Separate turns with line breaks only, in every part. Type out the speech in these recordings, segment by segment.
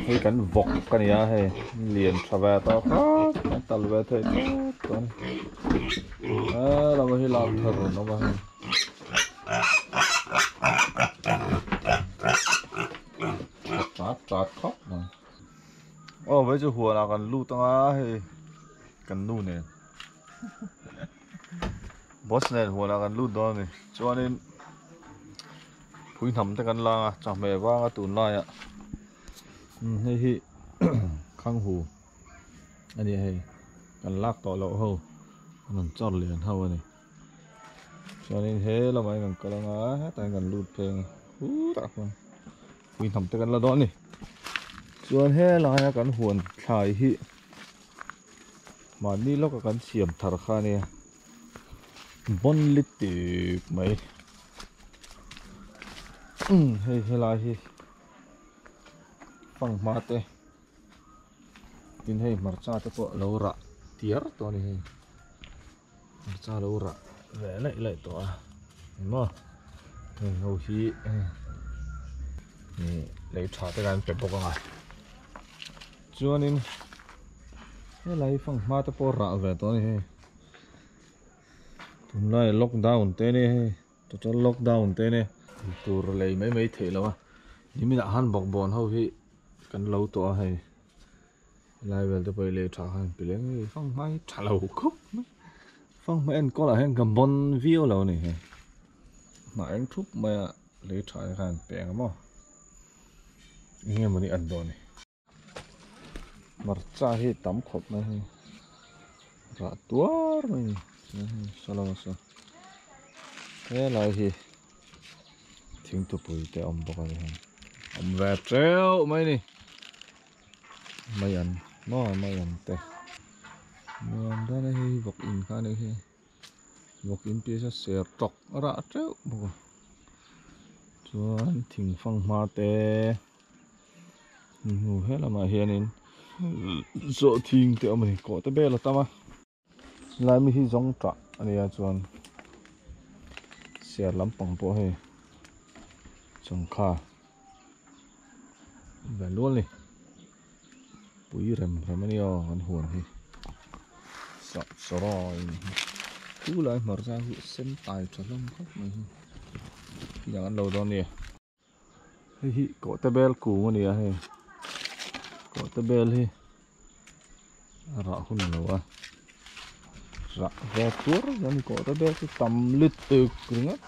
Hei kan vawk ka ni a hei lian tha ve tawh khawp mai tal ve thei tawp tawh a ni helama hi lak thar an awm a hei. Tha chat chat khawp mai. Aw vei chu huanah kan lut anga hei kan nu nen boss nen huanah kan lut dawn a ni chuanin phui hnam te kan lang a chawhmeh vanga tunlaiah umm hei hi khanghu a ni a hei kan lak tawh loh ho an rawn chawr lian ho a ni chuanin he lamah hian kan kal anga hetah hian kan lut phei anga khutah khuan phui hnam te kan la dawn a ni chuan helaia kan huan thlai hi mahni lawka kan siam thar kha a nia bawn lit tuk mai umm hei helai hi fanghma te tin hei hmarcha te pawh lo rah tiar tawh a ni hei hmarcha lo rah ve laih laih tawh a engmaw heng ho hi ih lei tha te khan an pe bawk ang a chuanin helai fanghma te pawh rah ve tawh a ni hei tunlai lockdown te ania hei total lockdown te ania eitur lei mai mai theih loh a niminah khan bawkbawn ho hi kan lo tawh a hei helai vel te pawh hi lei tha khan an pe leh ngei fanghma hi tha lo khawp mai fanghma enkawl ah hian ka bawn viau lo a ni hei hnah eng thup mai a lei tha te khan an pe ang maw eng nge mawni an dawn ni. Hmarcha hi tam khawp mai hei rah tuar mai a ni chuan saw lamah sawn helai hi thingtupui te a awm bawk a ni hei awm ve teuh mai a ni mai an maw mai an te nuam dawn a hei vawk in kha a nih hi vawk in piah hian ser tawk a rah teuh bawk a chuan thing fanghma te. Hmu he lamah hianin zawh thing te a awm a ni kawh te bel a tam a lai mi hi zawng tah a nia chuan siar lampang pawh hei changkha ve lual a ni pui rem rem a nia aw kan huan hi sah sawrawi a ni hi chu lai hmarcha hi a sen tai tha hlawm khawp mai hi tiang an lo dawn a nia. Hei hi kawhte bel kung a ni a hei kawhte bel hi a rah hun lo a rah ve tur a ni kawhte bel chu tam lutuk ringawt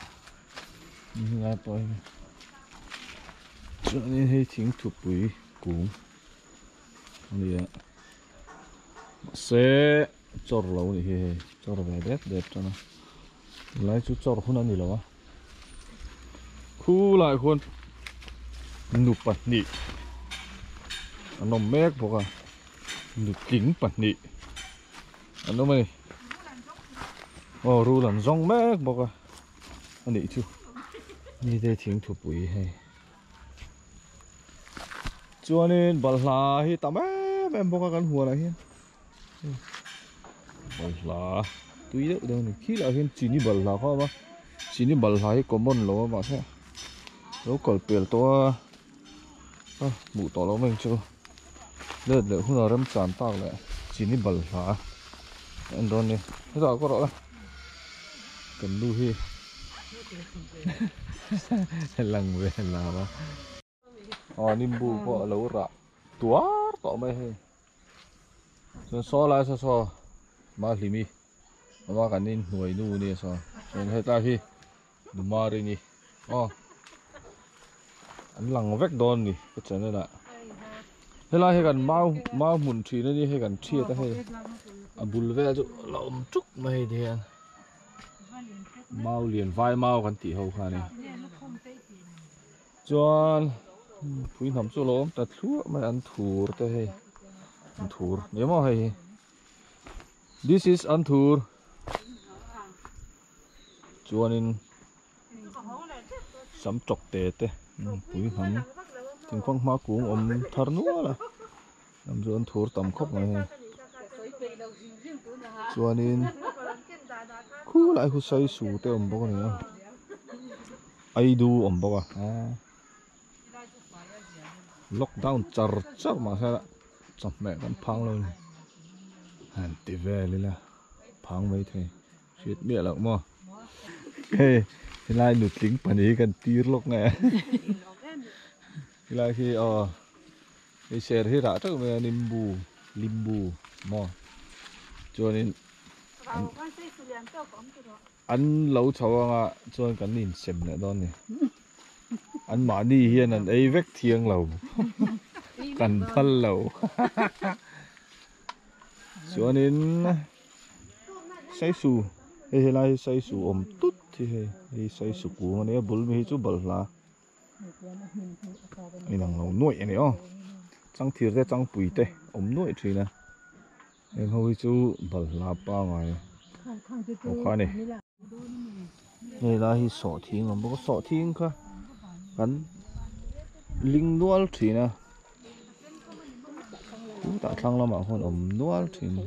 helai pawh hi chuanin hei thingthupui kung a ni a mahse chawr lo a nih hi hei chawr ve det det tan a tunlai chu chawr hun a ni lo a. Khulaiah khuan nu pahnih an awm mek bawk a nutling pahnih an awm a ni aw rul an zawng mek bawk a a nih chu mite thingthupui hei chuanin balhla hi tam em em bawk a kan huanah hian. Balhla tui deuh deuh a ni khi lah hian chini balhla kha a awm a chini balhla hi common lo a mahse lo kal pel tawh a a hmuh tawh loh mai ang chu let leh hunah remchan tak leh chini balhla a en dawn nia hetah ka rawh la kan nu hi lang ve la a. Aw nimbu pawh a lo rah tuar tawh mai hei chuan saw lai saw saw Mahlimi ama kan in hnuai nu ania saw chuan hetlai hi Numari ni aw an lang vek dawn ni ka channel ah helai hi kan mau mau hmun thin ania hei kan thiat a hei a bul vel chu a la awm tuk mai hei ti hian mau lian vai mau kan tih ho kha ani. Chuan pui hnam chu a lo awm ta thluah mai an thur te hei an thur ni maw hei hi this is an thur chuanin sam tawk te te pui hnam thingfang hma kung awm thar nual a lam chu an thur tam khawp mai hei chuanin khulai khu saisu te awm bawk a ni a. Aidu awm bawk a. Lockdown char char mahse chawhmeh kan phang lo ni. Han ti vel ila phang mai thei hriat miah loh maw. Hei helai nutling pahnih hi kan tir lawk nge helai khi aw hei ser hi rah teuh mai a nimbu limbu maw chuanin An lo chho anga chuan kan insem leh dawn ni. An mahni hian an ei vek thiang lo. Kan phal lo. Chuanin Saisu hei helai hi Saisu awm tut hi hei hei Saisu kung ania bul mi hi chu balhla inang lo nuaih ani aw. Changthir te changpui te awm nuaih thin a. Heng ho hi chu balhla pangai ho kha a ni. Hei lai hi sawhthing a awm bawk a sawhthing kha kan ling nual thin a chutah thlang lamah khawn awm nual thin a ni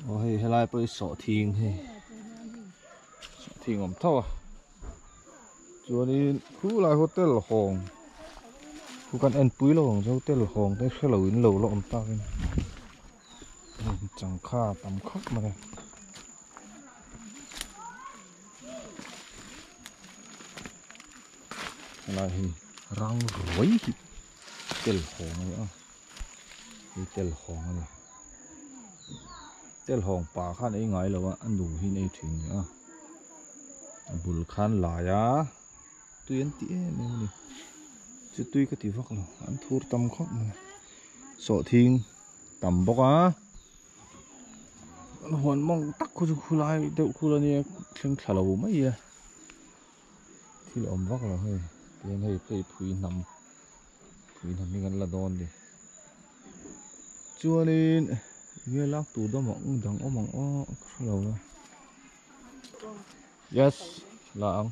aw hei helai pawh hi sawhthing hei sawhthing a awm tho a. Chuanin khulai hotel hawng khu kan en pui lo ang chu hotel hawng te hre lo in lo la awm tak in changkha tam khawp mai a helai hi rang ruai hi tel hawng a ni a hei tel hawng a ni tel hawng pa khan ei ngai lo a a nu hi an ei thin a ni a. A bul khan lai a tui an ti em em a ni chu tui ka ti vak lo an thur tam khawp mai sawhthing tam bawk a an huan mawng tak khu chu khulai deuh khul a nia thleng thla lo mai a thil awm vak lo hei tihian hei phei phui hnam phui hnam hi kan la dawn a ni chuanin enge lak tur dam ang dang awm ang aw ka hre lo a. Yes, la ang.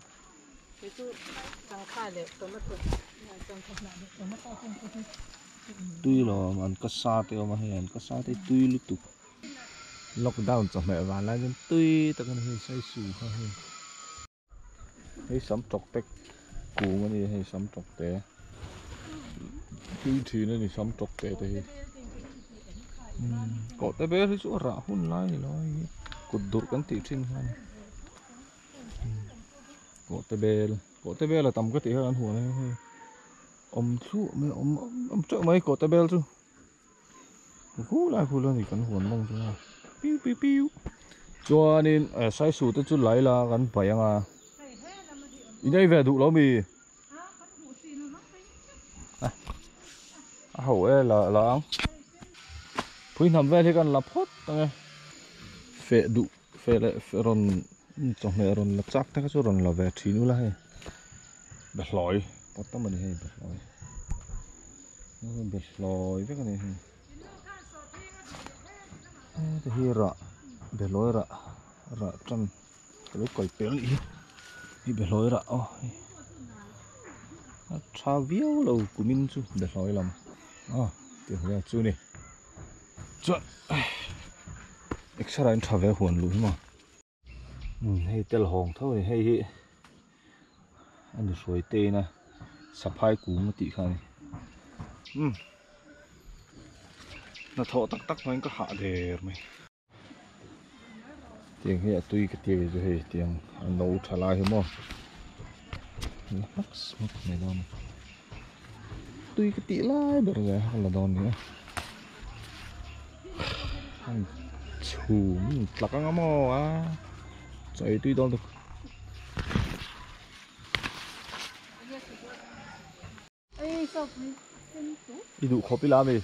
Tui lo an ka sa te awm a hei an ka sa te tui lutuk. Lockdown chawhmeh van lai chuan tui tak a ni hei saisu kha hei. Hei sam tawk te kung a ni hei sam tawk te tui thin a ni sam tawk te te hi kawh te vel hi chu a rah hun lai ni lo hei kut durh kan tih thin kha a ni kawh te bel kawh te bel a tam ka tih kha kan huan a hei awm thluah mai awm awm teuh mai kawh te bel chu Khulai khulai a ni kan huan mawng chu a piu piu piu chuanin saisu te chu lai la kan paih ang a in ei ve duh lo mi a ho e la la ang phui hnam vel hi kan la phawt ang e feh duh feh leh rawn chawhmeh rawn la chak te kha chu rawn la ve thin ula hei behlawi pawt tam a ni hei behlawi. Behlawi vek a ni hei heti hi rah behlawi rah rah tan ka lo kal pel anih hi hei behlawi rah aw hei a tha viau lo kumin chu behlawi lam a tiang vel chu a ni chuan exer ah in tha ve huan luh hi maw. Hei tel hawng tho a ni hei hi a ni hruai te in a saphai kung a tih kha a ni umm hnathawh tak tak hmangin ka hah der mai tiang hi a tui ka tir chu hei tiang a no tha lai hi maw la hmak hmak mai dawn a tui ka tih lai ber zel kha ka la dawn a ni a. Chhum tlak anga maw a chaw ei tui dawn tuk i duh khawp ila ami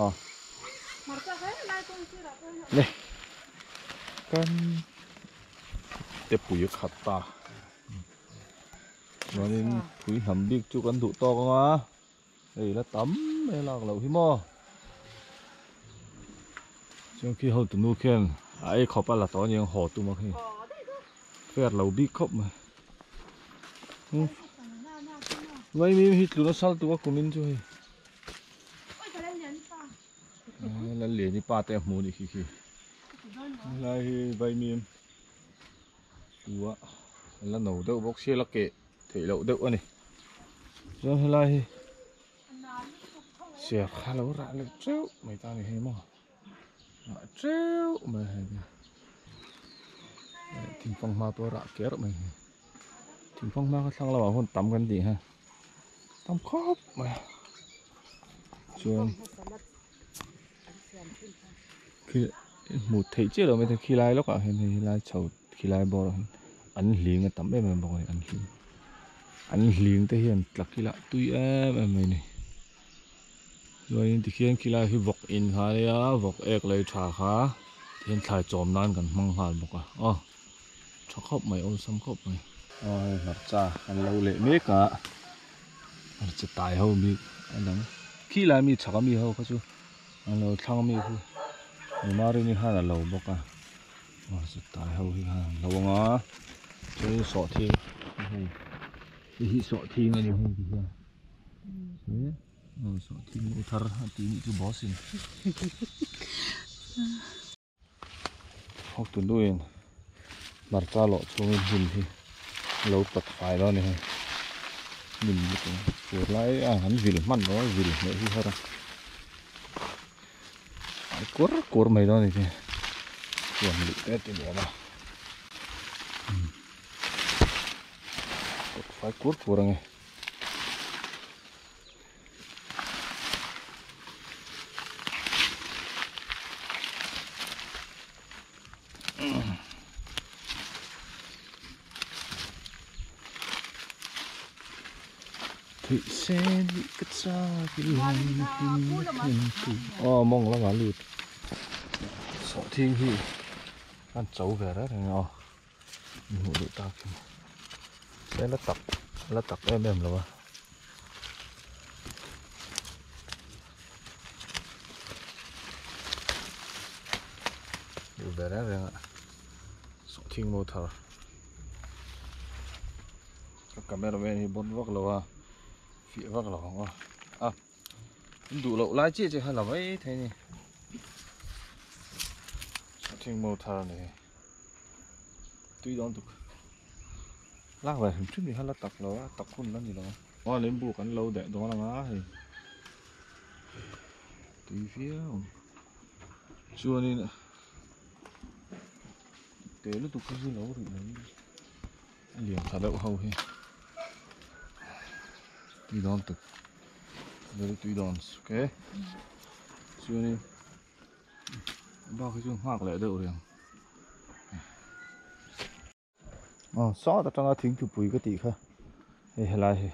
a le kan te pui a khat ta chuanin pui hnam bik chu kan duh tawk anga. Hei la tam mai a lak loh hi maw. Chuan khi hotu nu khian a ei khawp a la tawh aniang haw tum a khi. Fair lo bik khawp mai. Mai mi hi tlu nasa lutuk a kumin chu hei. Lalliani pa te a hmu anih khi khi. Helai hi vaimim chu a la no deuh bawk sia la keh theih loh deuh a ni. Chuan helai hi ser kha lo rah leh teuh mai ta a ni hei maw rah teuh mai hei hi thingfang hma pawh a rah ker mai hi thingfang hma kha thlang lamah hun tam kan tih kha tam khawp mai a chuan khi hmuh theih chiah loh mai te khilai lawkah hian hei helai chho khilai bawr ah hian an hling a tam em em bawk a ni an hling an hling te hian tla kila tui em em mai a ni chuanin tikhian khilai hi vawk in kha a nia vawk ek lei tha kha tikhian thlai chawm nan kan hmang nghal bawk a aw tha khawp mai awlsam khawp mai. Aw hei hmarcha an lo leh mek a hmarcha tai ho bik a dang khilai mi chhak ami ho kha chu an lo thlang ami khu Numarini khan a lo bawk a hmarcha tai ho hi khan an lo ang a chuan sawhthing hei hei hi sawhthing a ni hei ti hian he aw sawhthing u thar a tih nih chu boss in. Hawk tunuin hmarcha lawh chhungin hnim hi a lo tawt fai dawn a ni hei hnim lutuk fur lai a an vil hman lo a vil hneh hi har a fai kur kur mai dawn a ni te chuan luh te a ti nuam a tawt fai kur kur ang e. Thủy sen bị cắt xa cái Ờ mong lắm mà lụt Sợ thiên hi Ăn cháu về rất là ngon Mình ngủ ta kìa Sẽ là tập em em rồi Duh ber reng reng a sawhthing maw thar ka camera man hi bawn vak lo a fiah vak lo ang a a duh loh lai chiah chiah kha la mai thei a ni sawhthing maw thar a ni hei tui dawn tuk lak ve hrim hrim hi kha la tak lo a tak hun la ni lo a aw lembu kan lo deh dawn ang a hei tui viau ang. Chuanin te lutuk hi chu lo rih mai a lian tha deuh ho hi tui dawn tuk very tui dawn ok chuanin bak hi chu nghak leh deuh reng. Aw sawt atanga thingthupui ka tih kha hei helai hi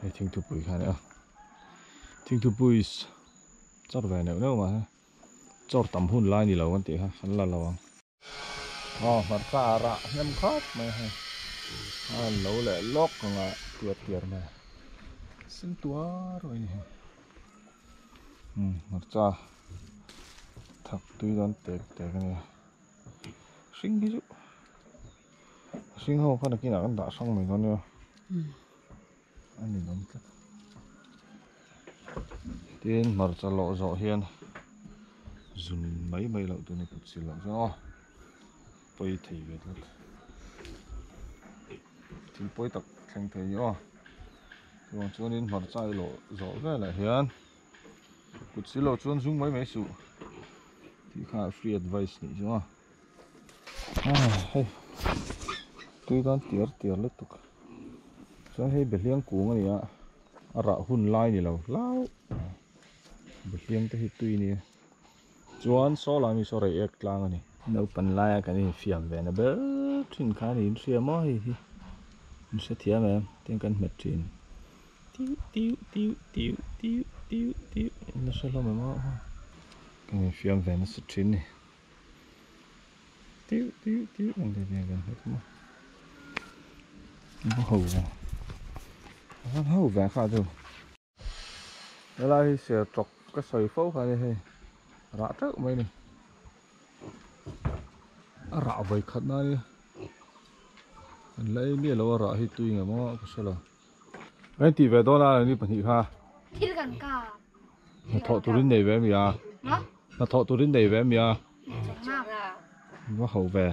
hei thingthupui kha a ni a thingthupui chawr ve neuh neuh mah se chawr tam hun lai ni lo kan tih kha kan la lo ang. Aw hmarcha a rah hnem khawp mai a hei a lo leh lawk ang a tiar tiar mai a sen tuar mai a ni hei umm hmarcha thak tui dawn tek tek a nia. Hring hi chu hring ho kha nakinah kan dah hrang mai dawn nia a ni awm tlat tin hmarcha lawh zawh hian zun mai mai loh tur a ni kut sil loh chuan aw pawi thei ve tlat thil pawi tak thleng thei a ni aw chuvang chuanin hmarcha i lawh zawh velah hian. Kut si lo chuan zung mai mai suh tih kha free advice nih chu a hei tui dawn tiar tiar lutuk chuan hei behliang kung a ni a a rah hun lai ni lo hlau behliang te hi tui nia chuan saw lai mi saw rei ek tlang a ni. Naupan laia kan infiam ve na ber thin kha a ni inhria maw hei hi inhrethiam em tiang kan hmet thin. Tiu tiu tiu tiu tiu tiu tiu in la hre hlawm em aw ka in fiam ve nasa thin ni tiu tiu tiu ang te hian kan hmet maw va ho ve a van ho ve kha chu helai hi sertawk ka sawi fo kha ni hei rah teuh mai ni a rah vawi khat na nia an la ei miah lo a rah hi tui nge maw ka hre lo. Ka in tih ve dawn a ni pahnih kha.
Thil kan ka.
Hnathawh turin nei ve mi a. Hnathawh turin nei ve mi a. Va ho ve.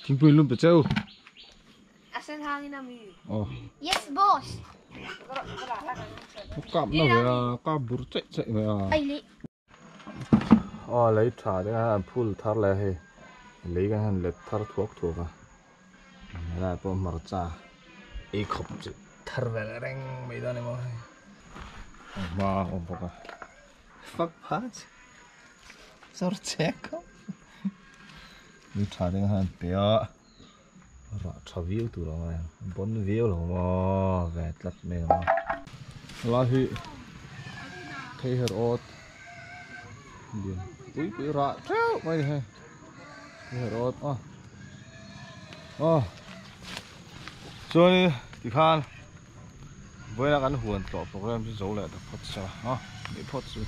Thingpui lum pe cheu.
A sen hangin a mi. Oh. Yes boss.
Kap na ve a kap bur chaih chaih mai a. Aw lei tha te khan an phul thar leh a hei lei kan han let thar thuak thuak a helai pawh hmarcha ei khawp chu thar ve leh reng mai dawn emaw hei a hma a awm bawk a fak phat chawr chek khawp lei tha te khan an pe a rah tha viau tur a ngai ang bon viau lo maw ve tlat mai ang a helai hi thei her awt lian pui pui rah teuh mai a ni hei thei her awt a aw chuanin tikhan vawiina kan huan tlawh program chu zo leh ta phawt se la a ni phawt chu.